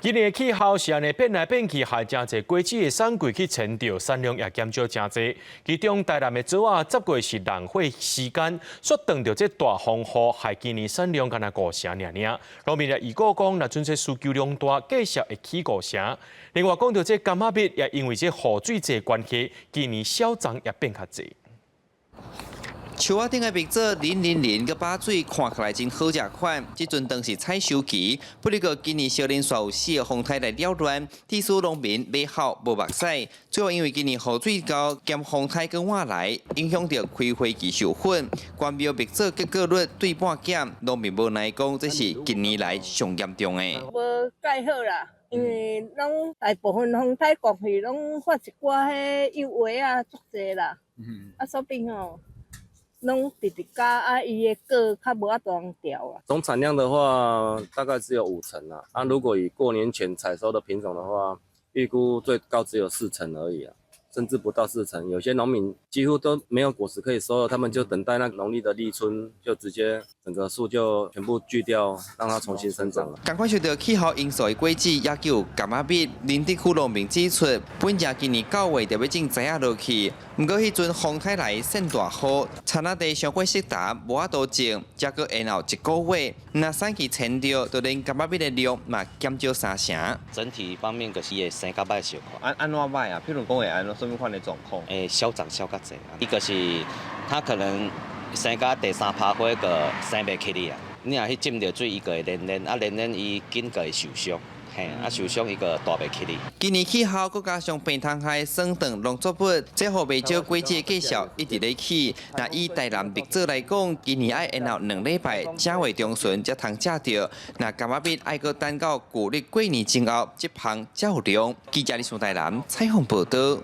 今年的氣候是按呢變來變去，害誠濟果子的產季去遷著，產量也減少誠濟。其中台南的棗仔，十月是濃火時間，煞撞著這大風雨，害今年產量干焦五成爾爾。農民也預估講，若陣這需求量大，價數會起五成。另外講著這柑仔蜜，也因為這雨水濟關係，今年銷量也變較濟。樹仔頂的蜜棗淋淋淋閣飽水，看起來真好食款。這陣當是採收期，不過今年小連續有四个風颱來擾亂，致使農民尾好無目屎。最後因為今年雨水夠兼風颱閣晚來，影響著開花期授粉，關廟蜜棗結果率對半減。農民無奈講，這是近年來上嚴重的。無蓋好啦，因為攏大部分風颱過去，攏發一寡彼幼芽啊，足濟啦。啊，所以吼，攏直直加啊，伊的果較無法度掉啊。總產量的話，大概只有五成啦。啊，如果以過年前採收的品種的話，預估最高只有四成而已啊，甚至不到四成。有些農民幾乎都沒有果實可以收了，他們就等待那農曆的立春，就直接整個樹就全部鋸掉，讓它重新生長了。仝款受著氣候因素的果子，也叫柑仔蜜。林竹區農民指出，本正今年9月就欲種栽仔落去，毋過彼陣風颱來鉎大雨，田仔地傷過濕澹，無法度種，才閣延後一個月。若產期遷著，就連柑仔蜜的量嘛減少三成。整體方面就是會生較䆀小可。按怎䆀啊？譬如講會按怎啥物款的狀況？會消長消較濟，一個是它可能生到第三趴花就生袂起來啊。你若去浸著水，伊就會黏黏，啊黏黏伊緊就會受傷，嘿，啊受傷伊就大袂起來。今年氣候閣加上病蟲害，損斷農作物，這予袂少果子的價數一直咧起。若以台南蜜棗來講，今年愛延後2禮拜，正月中旬才通食著。若柑仔蜜愛閣等到舊曆過年前後，這芳才有量。記者李樹台南採訪報導。